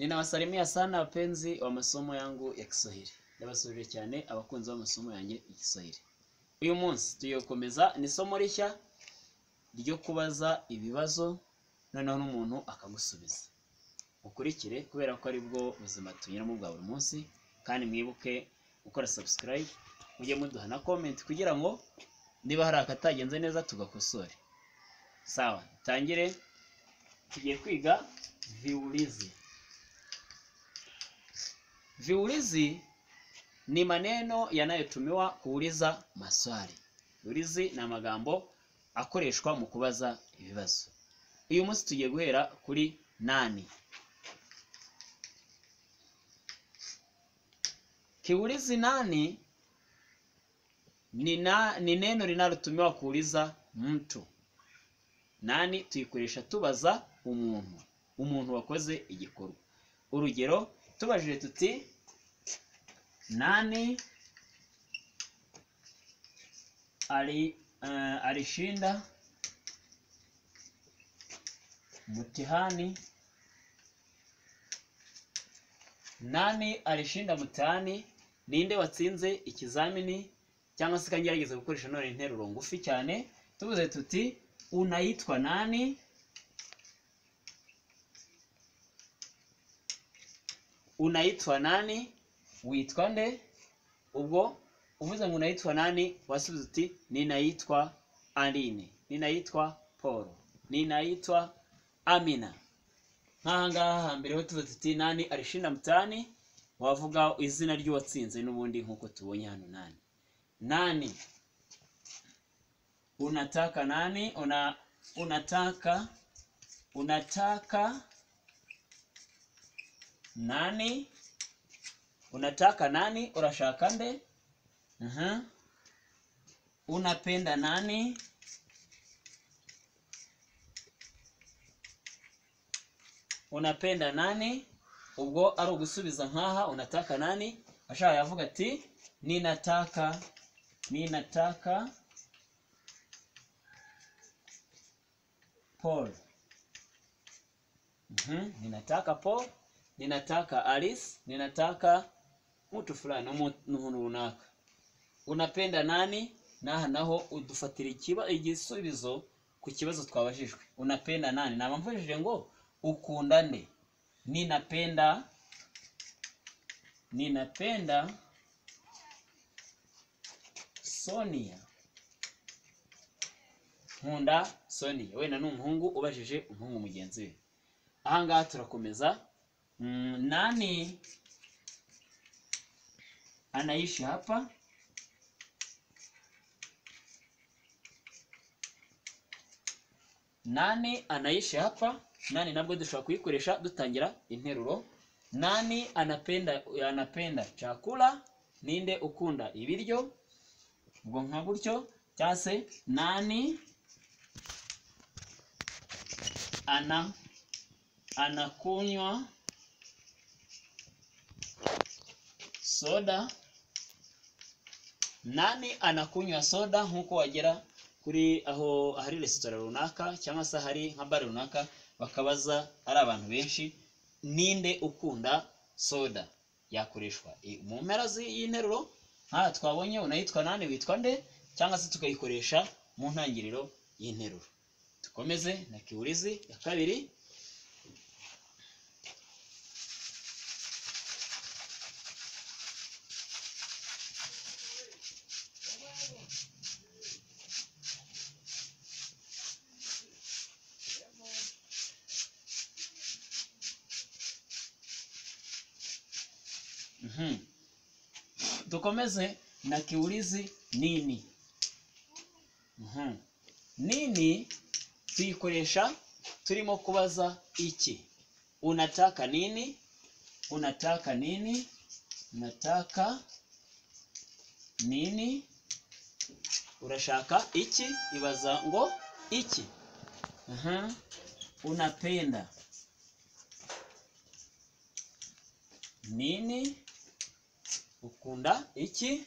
Ninawasalimia sana wapenzi wa masomo yangu ya Kiswahili. Ndabasuhuje cyane abakunzi b'amasomo yanjye ya Kiswahili. Uyu munsi tugiye gukomeza ni isomo rishya ryo kubaza ibibazo noneho n'umuntu akagusubiza. Ukurikire kubera ko aribwo buzima tunyuramo bwa buri munsi, kandi mwibuke gukora subscribe, mujye muduha na comment kugira ngo niba hari akatagenze neza tugakosore. Sawa, tangire. Tugiye kwiga viulizi. Viulizi ni maneno yanayotumiwa kuuliza maswali. Viulizi ni amagambo akoreshwa mu kubaza ibibazo. Uyu munsi tugiye guhera kuri nani. Kiulizi nani ni neno linalotumiwa kuuliza mtu. Nani tuyikoresha tubaza umuntu, umuntu wakoze igikorwa. Urugero tubajije tuti nani alishinda mtihani? Nani alishinda mtihani? Ninde watsinze ikizamini? Cyangwa se kangerageza gukoresha none interuro ngufi cyane, tuvuze tuti unaitwa nani? Unaitwa nani? Witwa nde? Ubwo uvuze ngo unaitwa nani, wasubiza uti ninaitwa Aline, ninaitwa Paul, ninaitwa Amina. Nk'aha ngaha hambere ho tuvuze tuti nani alishinda mtihani, wavuga izina ry'uwatsinze n'ubundi nk'uko tubonye hano nani. Nani unataka nani? Unataka nani? Unataka nani? Urashaka nde? Unapenda nani? Unapenda nani? Ubwo ari ugusubiza nkaha unataka nani, ashaka yavuga ati ninataka Paul. Ninataka Paul, ninataka Alice, ninataka mtu fulani, umuntu runaka. Unapenda nani? Naha naho udufatira igisubizo ku kibazo twabajijwe. Unapenda nani? Naba mvujije ngo ukunda nde? Ninapenda Sonia. Nkunda Sonia. Wenda ni umuhungu ubajije umuhungu mugenzi we. Aha ngaha turakomeza. Nani anaishi hapa? Nani anaishi hapa? Nani nabwo dushobora kuyikoresha dutangira interuro. Nani anapenda chakula? Ninde ukunda ibiryo? Ubwo nka gutyo. Cyangwa se nani anakunywa soda? Nani anakunywa soda? Nkuko wagera kuri aho hari resitora runaka cyangwa se hari nka bar runaka bakabaza ari abantu benshi, ninde ukunda soda? Yakoreshwa mu mpera y'interuro nka twabonye unayitwa nani, witwa nde, cyangwa se tukayikoresha mu ntangiriro y'interuro. Tukomeze na kiulizi ya kabiri. Tukomeze na kiulizi nini. Nini tuyikoresha turimo kubaza iki. Unataka nini? Unataka nini? Unataka nini? Urashaka iki? Ibaza ngo iki. Unapenda nini? Ukunda iki?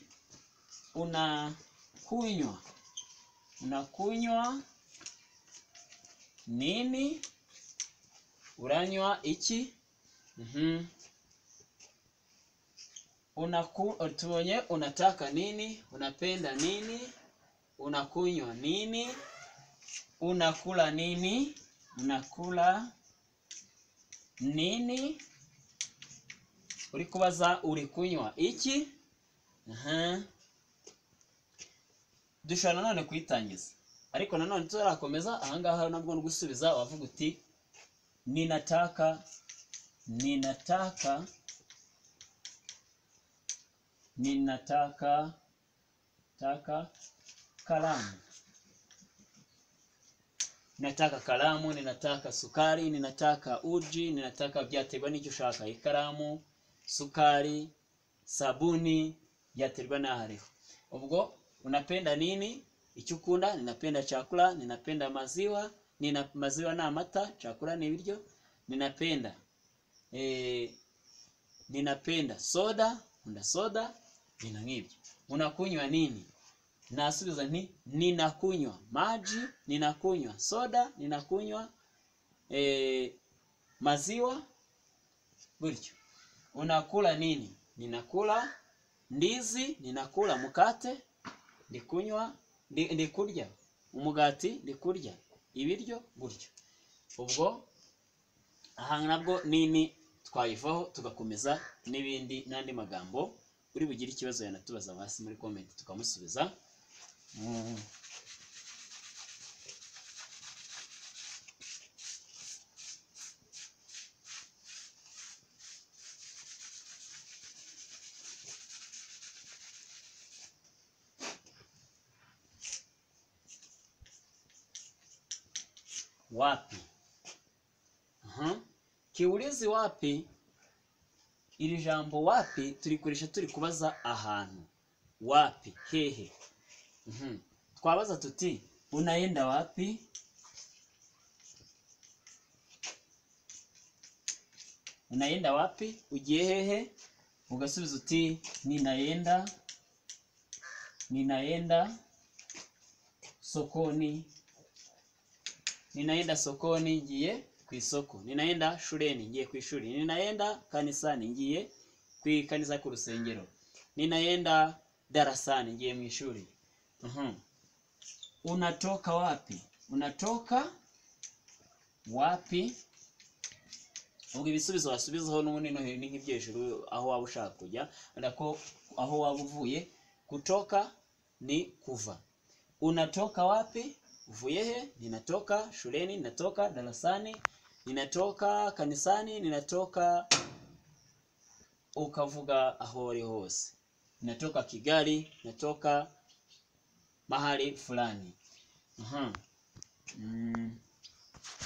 Unakunywa nini? Uranywa iki? Tubonye unataka nini, unapenda nini, unakunywa nini, unakula nini, unakula nini, uri kubaza uri kunywa iki. Dushobora nanone kuyitangiza, ariko nanone turakomeza ahangaha nabwo no gusubiza wavuga uti ninataka, ninataka, ninataka taka kalamu, ninataka kalamu, ninataka sukari, ninataka uji, ninataka, byaterwa n'icyo ushaka, ikaramu, sukari, sabuni, byaterwa n'aho ariho. Ubwo unapenda nini, icyo ukunda, ninapenda chakula, ninapenda maziwa, nina maziwa na amata, chakula ni ibiryo, ninapenda ninapenda soda, nkunda soda, ibintu nk'ibyo. Unakunywa nini, nasubiza nti ninakunywa maji, ninakunywa soda, ninakunywa maziwa, gutyo. Unakula nini, ninakula ndizi, ninakula mukate, ndikunywa, ndikurya umugati, ndikurya ibiryo, gutyo. Ubwo aha nabwo nini twayivaho tugakomeza n'ibindi n'andi magambo. Uri bugire ikibazo yanatubaza hasi muri comment tukamusubiza. Wapi? Kiulizi wapi, iri jambo wapi turikoresha turi kubaza ahantu. Wapi, hehe. Twabaza tuti unaenda wapi? Unaenda wapi? Ugiye hehe? Ugasubiza uti ninaenda, ninaenda sokoni, ninaenda sokoni, ngiye ku isoko, ninaenda shuleni, ngiye ku ishuri, ninaenda kanisani, ngiye ku ikanisa ku rusengero, ninaenda darasani, ngiye mu ishuri. Unatoka wapi? Unatoka wapi? Ubwo ibisubizo wasubizaho n'ubundi no ni nk'ibyo hejuru, aho waba ushaka kujya, ariko aho waba uvuye. Kutoka ni kuva. Unatoka wapi? Uvuye he? Ninatoka shuleni, ninatoka darasani, ninatoka kanisani, ninatoka, ukavuga aho uri hose. Ninatoka Kigali, ninatoka mahali fulani.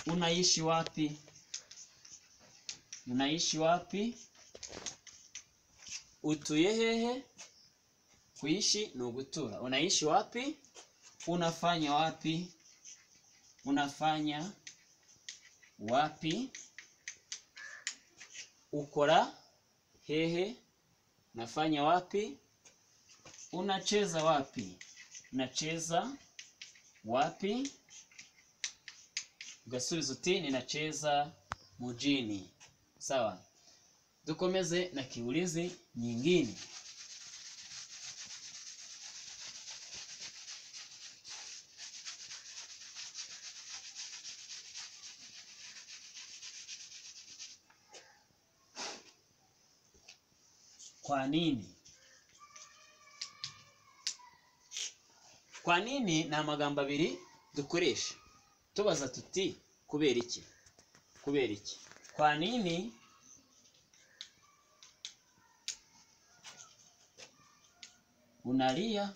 Unaishi wapi? Unaishi wapi? Utuye hehe? Kuishi ni ugutura. Unaishi wapi? Unafanya wapi? Unafanya wapi? Ukora hehe? Unafanya wapi? Unacheza wapi? Unacheza wapi? Ugasubiza uti ninacheza mjini. Sawa. Dukomeze na kiulizi nyingine. Kwa nini? Kwa nini ni amagambo abiri dukoresha tubaza tuti kubera iki? Kubera iki? Kwa nini unalia?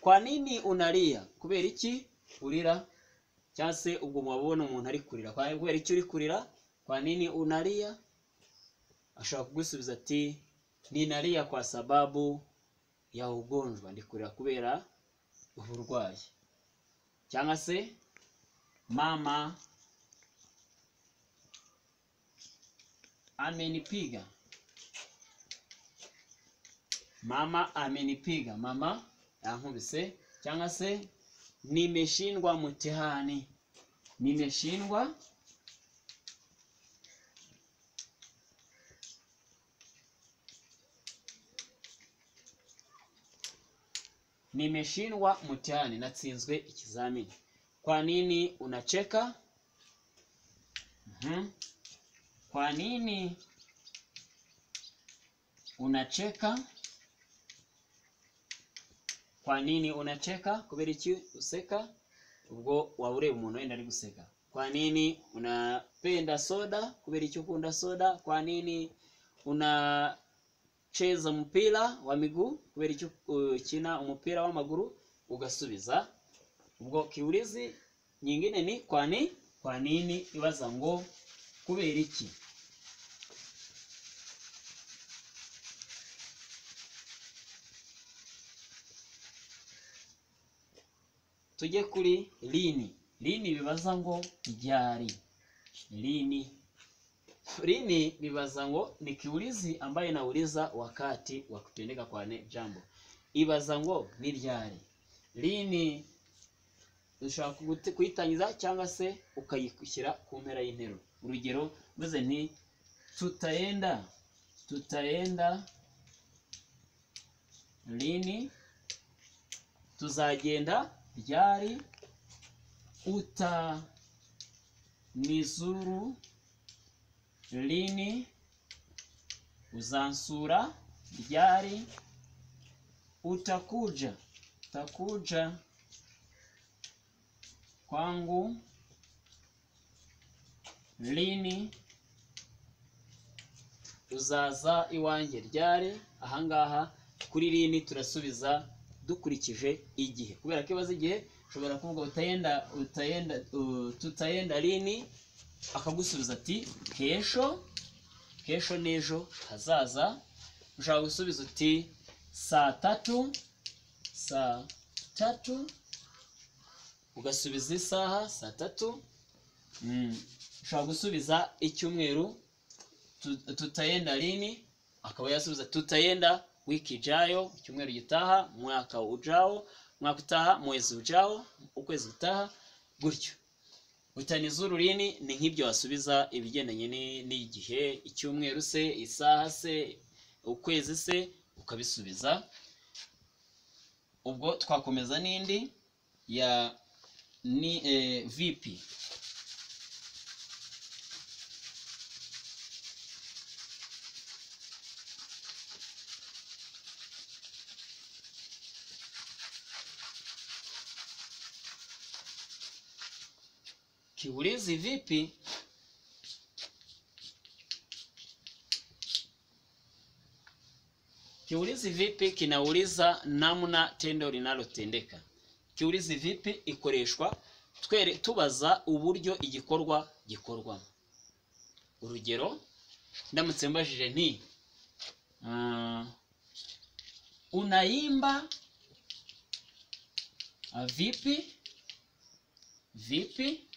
Kwa nini unalia? Kubera iki urira? Cyangwa se ubwo mwabona umuntu ari kurira, kubera iki uri kurira? Kwa nini unalia? Ashobora kugusubiza ati ninalia kwa sababu ya ugonjwa, ndi kurira kubera uburwayi. Cyangwa se mama amenipiga, mama amenipiga, mama yankubise. Cyangwa se nimeshindwa mtihani, nimeshindwa Nimeshindwa mtihani, natsinzwe ikizamini. Kwa nini unacheka? Kwa nini unacheka? Kwa nini unacheka? Kubera iki useka? Ubwo waba ureba umuntu wenda ari guseka. Kwa nini unapenda soda? Kubera iki ukunda soda? Kwa nini unacheza mpira wa miguu? Kubera iki ukina umupira w'amaguru? Ugasubiza. Ubwo kiulizi nyingine ni kwa nini, ibaza ngo kubera iki. Tujye kuri lini. Lini bibaza ngo ryari. Lini. Lini bibaza ngo ni kiulizi ambaye inauliza wakati wa kutendeka kwa jambo. Ibaza ngo ni ryari. Lini ushobora kuyitangiza cyangwa se ukayishyira ku mpera y'interuro. Urugero mvuze nti tutaenda lini, tuzagenda ryari. Utanizuru lini, uzansura ryari. Utakuja kwangu lini, uzaza iwanjye ryari. Ahangaha kuri lini turasubiza dukurikije igihe, kubera ko ibaza igihe. Ushobora kuvuga tutaenda lini, akagusubiza ati kesho, kesho n'ejo hazaza. Ushobora gusubiza uti saa tatu, ugasubiza isaha saa tatu. Ushobora gusubiza icyumweru, tutaenda lini, akaba yasubiza tutaenda wiki ijayo, icyumweru gitaha, mwaka ujao, mwaka utaha, mwezi ujao, ukwezi gutaha, gutyo. Utanizuru lini ni nk'ibyo wasubiza ibigendanye n'igihe, icyumweru se, isaha se, ukwezi se, ukabisubiza. Ubwo twakomeza n'indi ya ni vipi. Kiulizi vipi Kiulizi vipi kinauliza namna tendo linalotendeka. Kiulizi vipi ikoreshwa tubaza uburyo igikorwa gikorwamo. Urugero ndamutse mbajije nti unaimba vipi? Vipi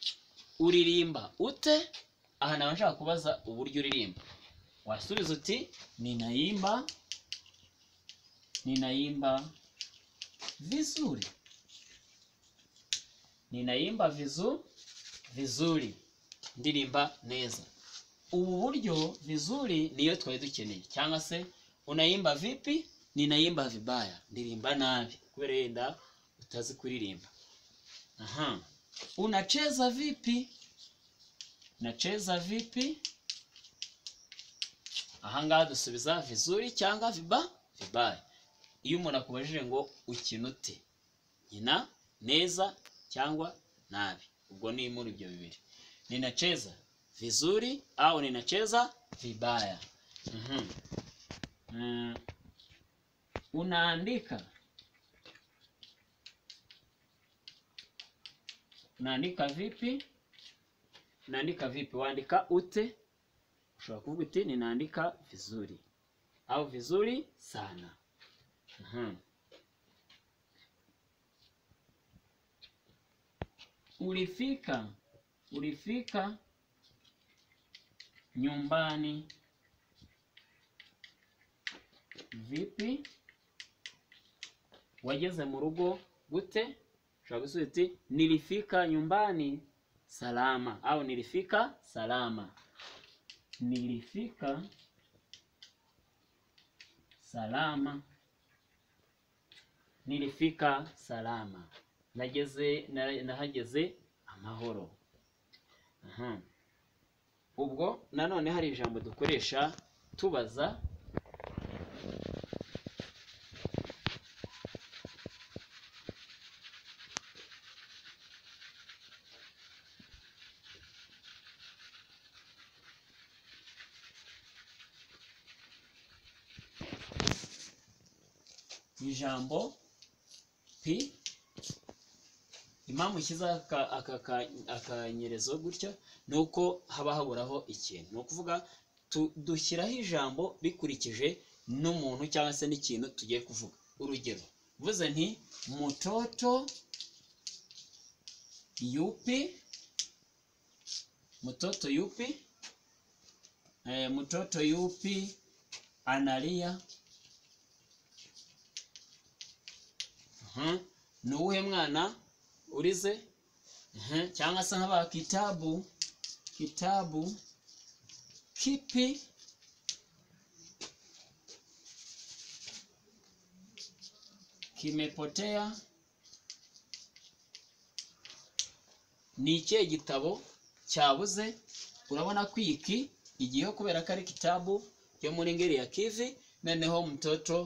uririmba ute? Aha nawe nshaka kubaza uburyo uririmba. Wasubiza uti ninaimba vizuri. Ninaimba vizuri, ndirimba neza. Ubu buryo vizuri niyo twari dukeneye. Cyangwa se unaimba vipi? Ninaimba vibaya, ndirimba nabi kubera yenda utazi kuririmba. Aha. Unacheza vipi? Nacheza vipi? Ahangaha dusubiza vizuri cyangwa vibaya. Iyo umuntu akubajije ngo ukina ute, nkina neza cyangwa nabi, ubwo ni muri ibyo bibiri. Ninacheza vizuri au ninacheza vibaya. Unaandika. Unaandika vipi? Unaandika vipi? Waandika ute? Ushobora kuvuga uti ninaandika vizuri au vizuri sana. Ulifika nyumbani vipi? Wageze mu rugo gute? Ushobora gusubiza uti nilifika nyumbani salama au nilifika salama. Nilifika salama. Nilifika salama, nageze nahageze amahoro. Aha. Ubwo nanone hari ijambo dukoresha tubaza ijambo pi. Impamvu ushyize akanyerezo gutya ni uko haba haburaho ikintu. Ni ukuvuga dushyiraho ijambo bikurikije n'umuntu cyangwa se n'ikintu tugiye kuvuga. Urugero mvuze nti mutoto yupi, mutoto yupi, mutoto yupi analia. Ni uwuhe mwana urize? Cyangwa se nk'aba kitabu, kitabu kipi kimepotea. Ni ikihe gitabo cyabuze? Urabona ko iki igiyeho kubera ko ari kitabu yo muri ngeri ya kivi, noneho mtoto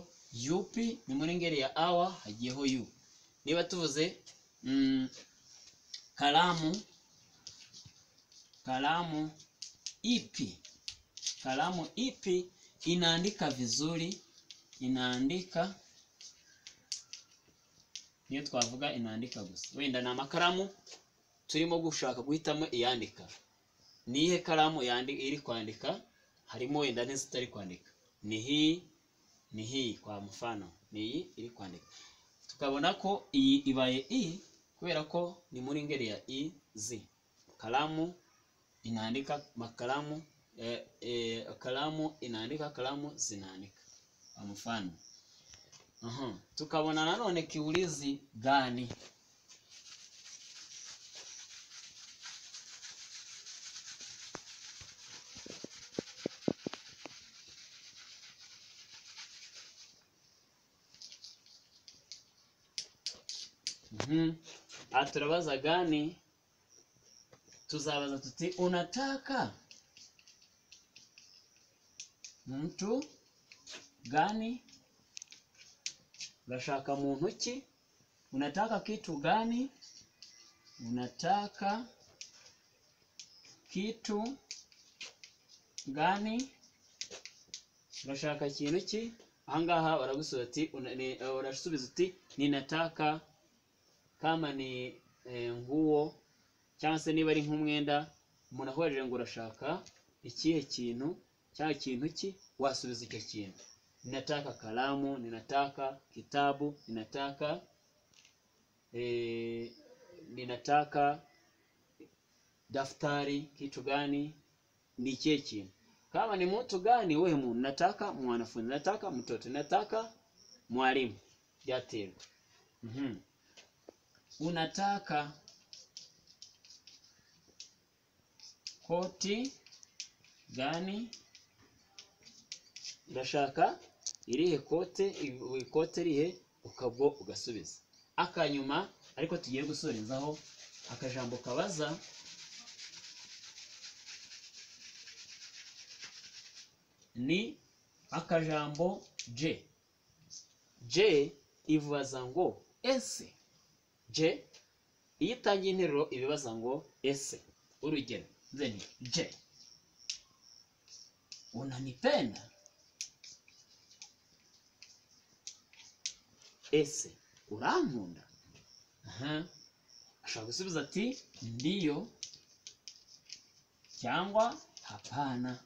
yupi ni muri ngeri ya awa, hagiyeho yu. Niba tuvuze kalamu, kalamu ipi, kalamu ipi inaandika vizuri, inaandika, niyo twavuga inaandika gusa. Wenda ni amakaramu turimo gushaka guhitamo iyandika. Nihe karamu iri kwandika? Harimo wenda n'izitari kwandika. Ni hii, ni hii kwa mfano, ni iyi iri kwandika. Tukabona ko iyi ibaye i kubera ko ni muri ngeri ya i z. Kalamu inaandika, makalamu kalamu inaandika, kalamu zinaandika kwa mfano. Tukabona nanone kiulizi gani. Turabaza gani, tuzabaza tuti unataka mtu gani, urashaka muntu ki, unataka kitu gani, unataka kitu gani, urashaka ikintu ki. Ahangaha baragusubiza ati urasubiza uti ninataka kama ni nguo, cyangwa se niba ari nk'umwenda umuntu ahorera ngo urashaka ikihe kintu cyangwa ikintu ki, wasubiza icyo kintu. Ninataka kalamu, ninataka kitabu, ninataka ninataka daftari, kitu gani, ni ikihe kintu. Kama ni mtu gani, wewe muntu, nataka mwanafunzi, nataka mtoto, nataka mwalimu, byaterwa. Unataka koti gani, urashaka irihe kote, ikote rihe, ukabwo ugasubiza. Akanyuma ariko tugiye gusorezaho akajambo kabaza ni akajambo je. Je ivuza ngo ese. Je iyo itangiye interuro ibibaza ngo ese. Urugero nze ni je unanipenda, ese urankunda. Ashobora gusubiza ati ndiyo cyangwa hapana.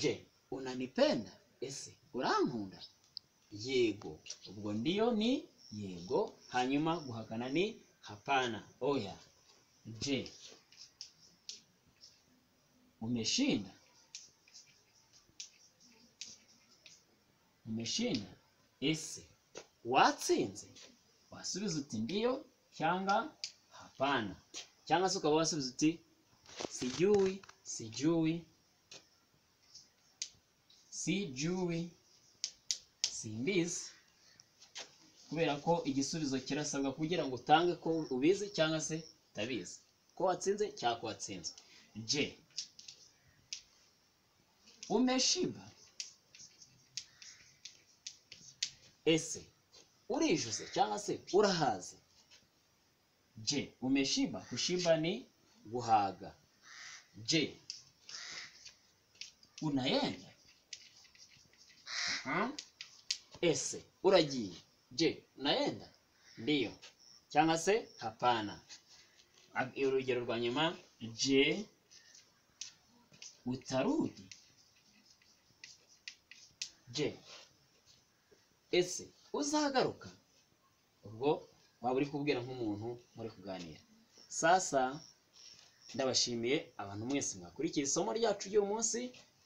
Je unanipenda, ese urankunda. Yego, ubwo ndiyo ni yego, hanyuma guhakana ni hapana, oya. Je umeshinda, umeshinda, ese watsinze. Wasubiza uti ndiyo cyangwa hapana, cyangwa se ukaba wasubiza uti sijui, sijui, sijui, Simbizi. Kubera ko igisubizo kirasabwa kugira ngo utange ko ubizi cyangwa se utabizi, ko watsinze cyangwa ko watsinzwe. Je, umeshiba? Ese urijuse cyangwa se urahaze? Je, umeshiba? Kushiba ni guhaga. Je, unaenda? Ese uragiye? Je, unaenda? Ndiyo cyangwa se hapana. Urugero rwa nyuma, je, utarudi? Je, ese uzagaruka? Ubwo waba uri kubwira nk'umuntu muri kuganira. Sasa ndabashimiye abantu mwese mwakurikiye isomo ryacu ry'uyu munsi.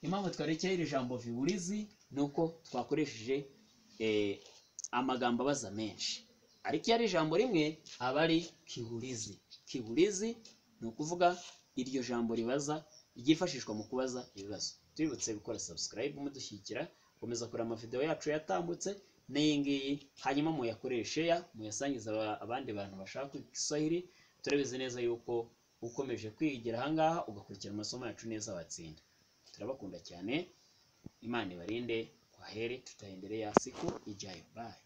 Impamvu twarekeye iri jambo viulizi ni uko twakoresheje amagambo abaza menshi, ariko iyo ari ijambo rimwe aba ari kiulizi. Kiulizi ni ukuvuga iryo jambo ribaza, ryifashishwa mu kubaza ibibazo. Tubibutse gukora subscribe mudushyigikira, gukomeza kureba amavideo yacu yatambutse n'iyi ngiyi, hanyuma muyakoreshe share, muyasangize abandi bantu bashaka kwiga Igiswahili. Turabizi neza yuko ukomeje kwigira aha ngaha ugakurikira amasomo yacu neza watsinda. Turabakunda cyane, Imana ibarinde. Kwaheri, tutaendelea siku ijayo. Bye.